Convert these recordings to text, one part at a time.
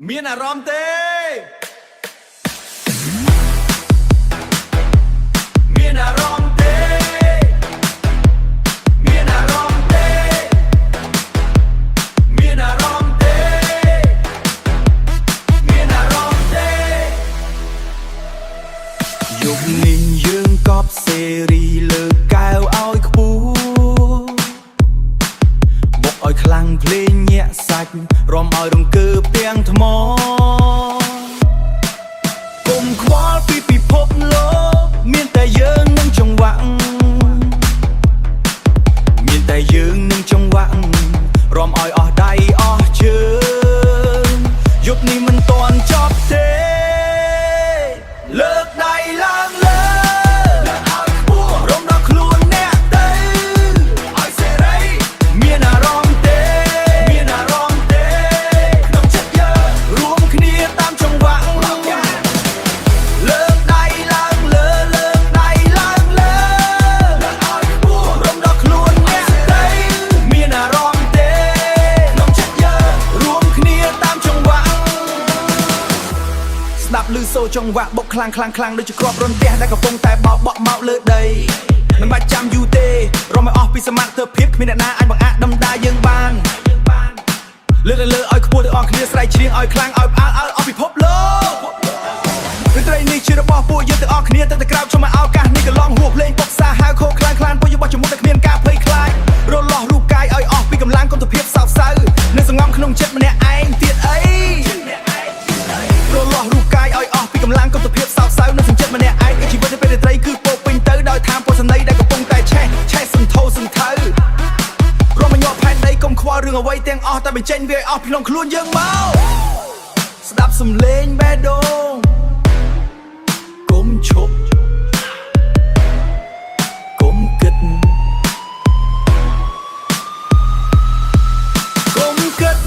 មានអារម្មណ៍ទេមានអារម្មណ៍ទេមានអារម្មណ៍ទេមានអារម្មណ៍ទេមានអារម្មណ៍ទេយប់នេះយើងកប់សេរីលើកកែវឲ្យខ្ពស់បុកឲ្យខ្លាំងភ្លេងញាក់សាច់រំឲ្យរង្គើផ្ទាំងថ្ម គុំខ្វល់ពីពិភពលោកមានតែយើងនឹងចង្វាក់មានតែយើងនឹងចង្វាក់រំឲ្យអស់ដៃអស់ជើងយប់នេះមិនទាន់ចប់ទេលើកដៃឡើងលើលើកឲ្យខ្ពស់រំដល់ខ្លួនអ្នកទៅឲ្យសេរីមានអារម្មណ៍ទេមានអារម្មណ៍ទេក្នុងចិត្តយើងរួមគ្នាតាមចង្វាក់ លើកដៃឡើងលើលើកដៃឡើងលើលើកឲ្យខ្ពស់រំដល់ខ្លួនអ្នកទៅមានអារម្មណ៍ទេក្នុងចិត្តយើងរួមគ្នាតាមចង្វាក់ស្ដាប់ឮសូរចង្វាក់បុកខ្លាំងខ្លាំងខ្លាំងដូចជាគ្រាប់រន្ទះដែលកំពុងតែបោកបក់មកលើដីមិនបាច់ចាំយូរទេរំឲ្យអស់ពីសមត្ថភាពគ្មានអ្នកណាអាចបង្អាក់ដំណើរយើងបានលើកលើឲ្យខ្ពស់ទាំងអស់គ្នាស្រែកច្រៀងឲ្យខ្លាំងឲ្យផ្អើលឲ្យអស់ពិភពលោក រាត្រីនេះជារបស់ពួកយើងទាំងអស់គ្នាទៅតែក្រោកឈប់មកឱកាសនេះកន្លងហួសភ្លេងបុកសាហាវខោខ្លាំងខ្លានពួកយើងបោះជំមុខតែគ្មានការភ័យខ្លាចរលាស់រូបកាយឲ្យអស់ពីកម្លាំងគុណភាពសោកសៅនៅសងំក្នុងចិត្តម្នាក់ឯងទៀតអីរលាស់រូបកាយឲ្យអស់ពីកម្លាំងគុណភាពសោកសៅនៅសងចិត្តម្នាក់ឯងជីវិតនៅពេលរាត្រីគឺពោពេញទៅដោយថាមពលសនីដែលកំពុងតែឆេះឆេះសន្ធោសន្ធៅរមញាប់ផែនដីកុំខ្វល់រឿងអ្វីទាំងអស់តែបញ្ចេញវាឲ្យអស់ពីក្នុងខ្លួនយើងមកស្ដាប់សំឡេងបេះដូង គុំឈប់គុំគិតគុំគិត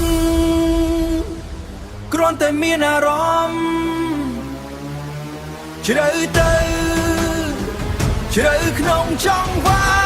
គ្រាន់តែមានអារម្មណ៍ជ្រៅទៅជ្រៅក្នុងចង្វា